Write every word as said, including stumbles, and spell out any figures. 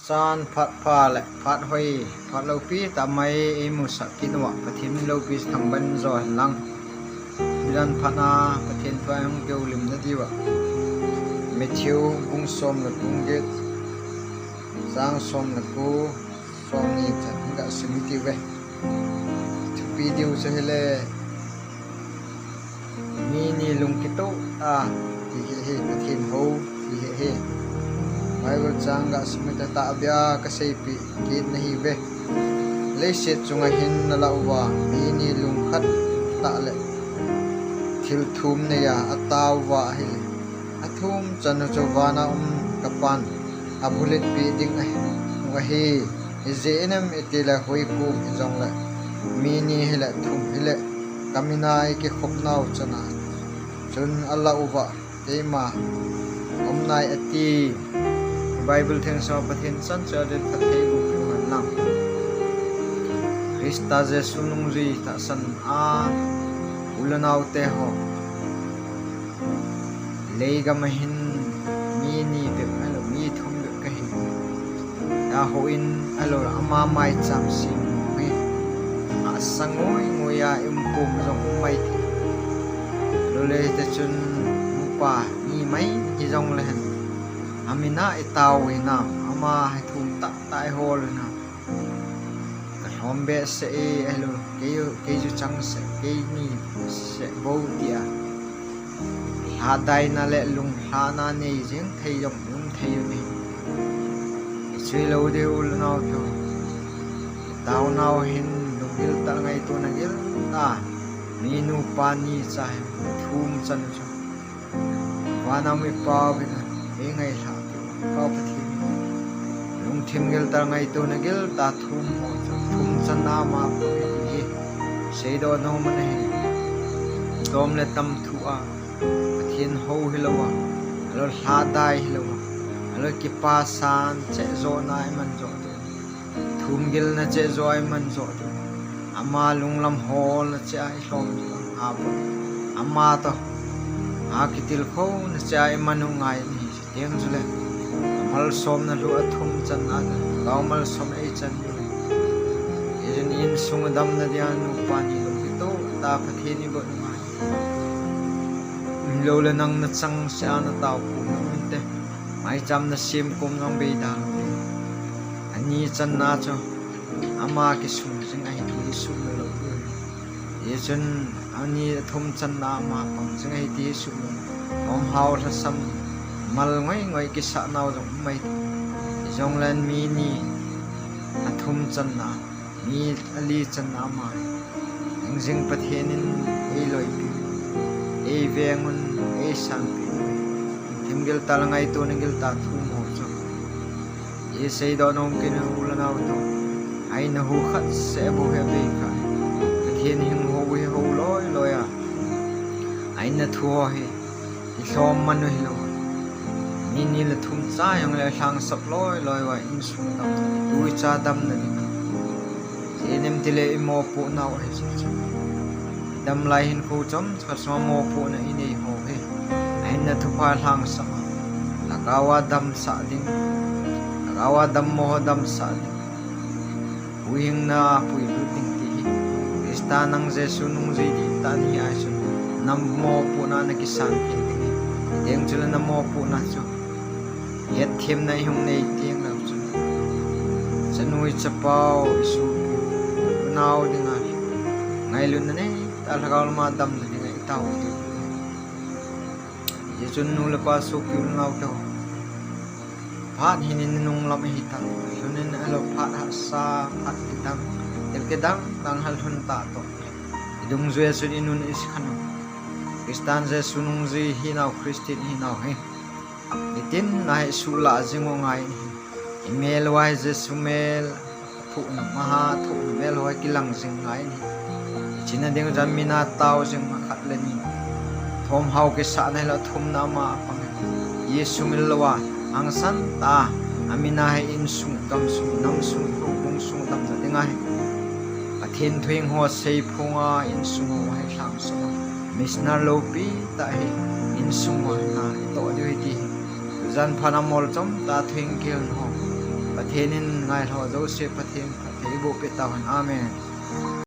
Chan phat pha le phat hoi, phat loupi tah mai eimusah kit uva Pathen min loupi thangvah in jo hen lang. Milan phat a Pathen thu a hung kihoulim na diuva Matthew bung som le bung get, chang som le ko, som ni chan ga sim i tiu ve. Thupi diu chu hile, mi ni lungkitoh a, ti hi hi, Pathen hou, ti hi hi. Bible chang ga sim i ta, tahbeh a ka seipeh kit na hi ve. Leiset chunga hin na lah uva, mi ni lungkhat tah le thil thum nei a, a tao uva ahile, a thum chan u chu vana um ka Pan a bullet peh ding ahi, ahi. Ijeh inem itile hoi kom hijongle, mi ni hile thum hile, ka min a i kikhop nau chan a chun a lah uva, keima um nai ati. Bible theng sunga Pathen chan chu a den phatthei boh peh hen lang. Christa Jesu nungjui tahsan a u le nao te ho, leigam a hin mi ni bep ahilou, mi thum bep ka hi. Ahou in ahilou le ama maicham sem hi, ahsa ngoi ngoi a i um kom jong um mai thei. Lou le hiti chun nupa ni mai hijongle hen, a min a i tao u hinam, ama hi thum tah tah i hol u hinam. Ka lhom behseh e, ahilou, kei, kei chu chang seh, kei ni seh bou tia lhadaina le lunglhahna nei jeng thei jong um thei u ahi. I chu hilou diu u le nao te ho, i tao nau hin lunggil tah, ngaito na gil tah, mi nupa ni cha hin thum chan u chu vana um i Pau hin a, ei ngailhah peh u Pa Pathen in lungthim gil tah, ngaito na gil tah thum ho chu thum chan a ama pang hi ti hi seidoh nom ahi. Dom le tam thu a Pathen hou hilou a, ahilou lhadai hilou a, ahilou kipa san cheh jo na i man jo diu, thum gil na cheh jo a i man jo diu, ama lunglam hol na cheh a i lhom diu, a bou, ama toh a kitilkhou na cheh a i man u ngai ahi. Teng chule, a malsomna lhu a thum chan a, Lhagao malsom ei chan diu. Hijeh in insung damna dia nupa ni lungkitoh tah a Pathen i boh u ngai. Hilou le nang na chang seh a na tao kom na um inte, maicham na sem kom jong bei da lou te. A ni chan a chu ama kisung jing ahi ti i sumil lou diu. Hichun a ni a thum chan a ama pang jing ahi ti i sumil. Lhomhao lhasam mal ngoi ngoi kisah nau jong um mai thei. Hijongle mi ni a thum chan a, mi a li chan a ama hing jing Pathen in ei loipi, ei veng un, ei sanpeh u. Thim gil tah le ngaito na gil tah thum ho chu i seidoh nom kit u le nao te ho, a in a hu khat seh bou hi abei kha. Pathen hing hou hi hou loi loi a, a in a thu ho hi i lhom man u hilou a, mi ni le thum cha jongle lhangsap loi loi uva insung dam, tu i cha damna ding. Ijeh inem itile i mopoh nau ahi chu. I dam lai hinkho chomcha sunga mopohna i nei ho hi, a in a thupha lhangsap a, Lhagao a damsah ding, Lhagao a dammo ho damsah ding, huhhingna a puilut ding ti hi. Christa nang Jesu nungjui dihtah na hi a chun, na mopohna na kisan kit ding ahi. Teng chule na mopohna chu hetthemna i hung nei teng leu chun, chanu chapau, i sopi u nao dinga ngailutna neitah a Lhagao lama damna dinga i tao kit u. Hijeh chun nu le pa, sopi u le nao te ho, phat hin in nunglam ahitan, lhun in ahilou, phat hahsa, phat kidang, thil kidang dang hal lhun tah toh, i dungjui a chun i nun i sikhan u, Christa Jesu nungjui hinau, Christian hinau hi nitin a hi suhlah jing u ngai ahi. I mel uva hi Jesu mel thohna, ama thohna mel ho hi kilang jing ngai ahi. I china ding u chu a min a tao jing u khat le ni, lhomhao kisahna hilou a thumna ama pang hi. Jesu min louva hangsan tah a, a min a hi insung, gamsung, namsung, houbung sung damna dinga hi Pathen thuhing ho seiphonga insung ho hi lhangsap a, missionary loupi tah hi insung uva na i toh diu ahi ti hi. Tujan phat a molchom tah a thuhing kihilna ho, Pathen Pathen in ngailhah jouse Pathen phatthei eiboh peh tauhen. Amen.